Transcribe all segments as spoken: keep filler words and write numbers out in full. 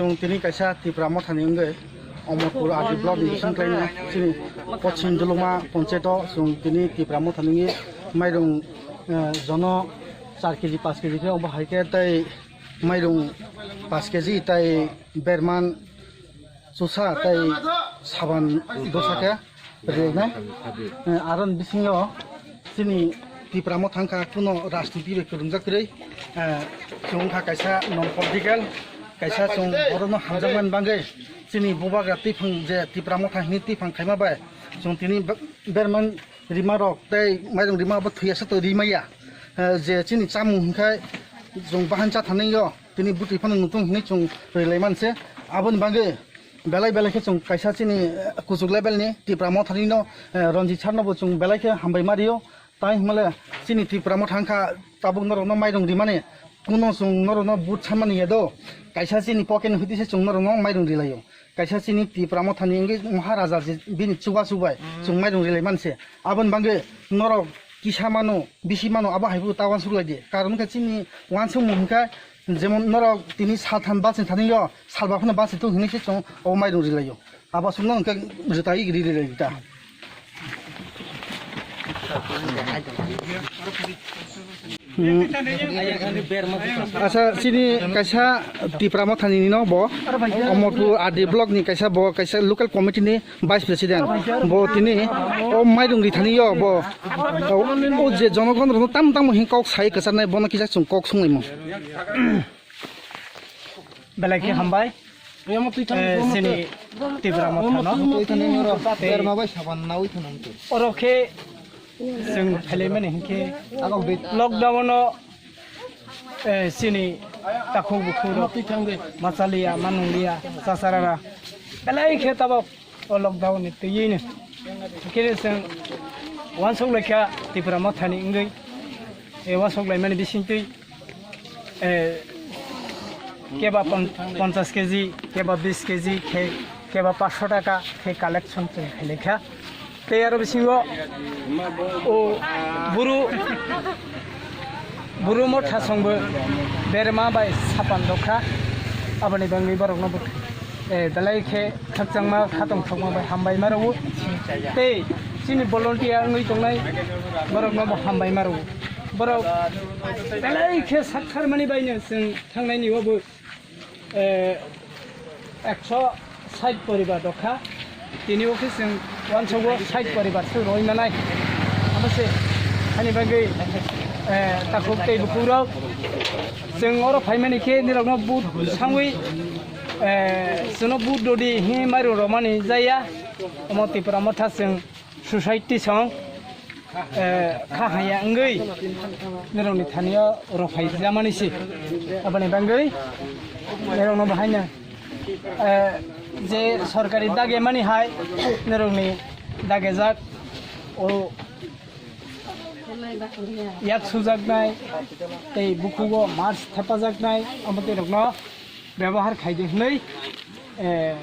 Chwng tini kaisa Tipra Mothani wngwi Omorpur R D block ni bising khlaina chini Pochim Duluma Ponchayato chwng tini Tipra Mothani wngwi mairung, eh, jono char keji, paanch keji khe obo hai khe tei mairung paanch keji tei berman chusa tei saban dosa khe rwnai. Eh, aroni bisingo chini Tipra Motha wngkha kuno rajniti bai kwrwngjak kwrwi. Eh, chwng wngkha kaisa non political, kaisa chwng borokno hamjakmani bagwi chini bubagra twiphang je Tipra Motha hwnwi twiphang khaima bai chwng tini be-, berman rima rok tei mairung rima bo thwiya se to rimaya. Eh, je chini chamung hwnkhai chwng bahan cha thani yo tini bwtwi phano nutung hwnwi chwng rwlai manse. Aboni bagwi belai belai khe chwng kaisa chini, eh, kuchuk level ni Tipra Mothani no, eh, Ranjit sir no bo chwng belai khe hambai ma rio. Tai hwnmale chini Tipra Motha wngkha tabuk norok no mairung rimani kuno chwng norok no but sanmani ya do. Kaisa chini pocket ni hwtwi se chwng norok no mairung rilaio. Kaisa chini Tipra Mothani wngwi Maharaja je bini chuba chubai chwng mairung rilai manse. Aboni bagwi norok kisa mano, bisi mano, abo hai bo ta uansuk lai di. Karon wngkha chini uansukmung hwnkha jemon norok tini sal tham bachai thani yo, sal ba phano bachai thung hinwi se chwng obo mairung rilaio. Abo aswk no hwnkhe rwtai ri ri ri ta. Hmm. Asa chini kaisa Tipra Mothani no bo Omorpur R D block ni kaisa bo kaisa local committee ni Vice President, bo tini o mairung rithani yo, bo o, o je jonogon rokno tam tamo hin kok sai kwcharnai, bono kisa chwng kok sunglaimung. Belai khe hambai. Eh, chini Tipra Motha no. Tei oro khe chwng phailaimani hinkhe lockdown no, eh, chini takhuk bukhuk rok machaliya, manungliya, chacharara belai khe tabok o lockdown ni twiwi no. Khe chwng uansuk laikha Tipra Mothani wngwi, eh, uansuk laimani bisingtwi, eh, keba pon-, ponchas keji, keba bis keji khe, keba paanch sho taka khe collection chwng khailai kha. Tei aro bisingo o buru, buru motha songbo berma bai sapan dokha. Aboni bagwi borokno bo, eh, belai khe khakchangma khatong thokma bai hambai ma rwo. Tei chini volunteer wngwi tongnai borokno bo hambai ma rwo. Borok belai khe sak tharmani baino chwng thangnaini obo, eh, ekso sait poribar dokha. Tini o khe chwng uansogo sait poribar se roi manai. Abo se hani bagwi, eh, takhuk tei bukhuk rok chwng oro phaimani khe nirokno but sangwi, eh, chwngno but dodi hi mairu romani jaya. Omo Tipra Motha chwng society song, eh, kha haya wngwi nirokni thani o rok phai jamani se. Aboni bagwi nirokno bo haino, eh, je sorkari dage mani hai nirokni dagejak o yak sujaknai tei bukhugo mars thepajaknai omo tei rokno byabohar khaidi hwnwi, eh,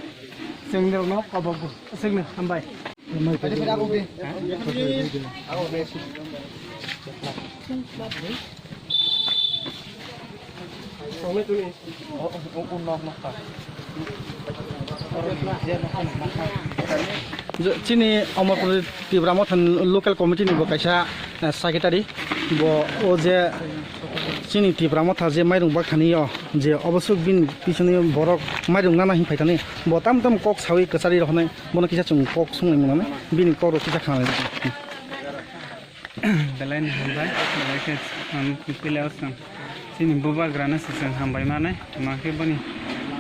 chwng norokno kobokgo. Aswkno hambai. Chini Omorpur Tipra Motha local committee ni bo kaisa, eh, secretary. Bo o je chini Tipra Motha je mairung bakhani yo, je obosuk bini pisini borok mairung nana hin phaitani, bo tam tam kok sawi kwchari rohonai, bono kisa chwng kok sungwi mwnani, bini kok rok kisa khanai. Belai ni hambai, belai khe ang pilao chwng chini bubagrano se chwng hambai manai, tuma khe boni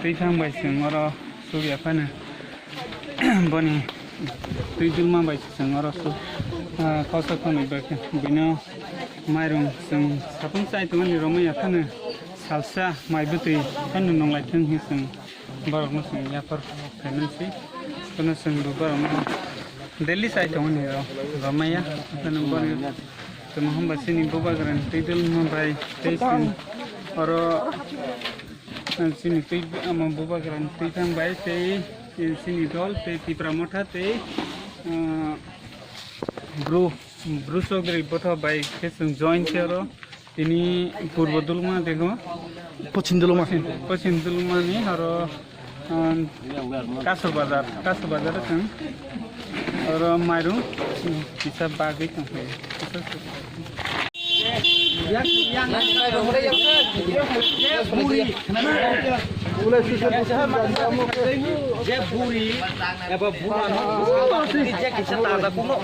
twi thang bai chwng oro sugya phano. Boni twi dulma bai se chwng oro su, ah, kosa khonwi bai khe buino mairung chwng sapung chai tongmani romwi yaphano salsa mai bwtwi phano nwnglai thung hi chwng borokno chwng yaphar khaimani si. Kono chwng bo borokno daily chai tongmani ro-, romaya. Phano boni tongma hwnba chini bubagrani twi dulma bai tei chwng oro Chini twi, ama bubagrani twi thang bai tei chini dol tei Tipra Motha tei, ah, Bru, Bru Chaudhary Botha bai khe chwng join khe oro tini Purbo Dulma tei khe Pochim Dulma. Pochim, Pochim Dulma ni oro Kasu bazar, Kasu bazar chwng oro mairum kisa bagwi tongkha. Je buri eba bura no je kisa taja kuno.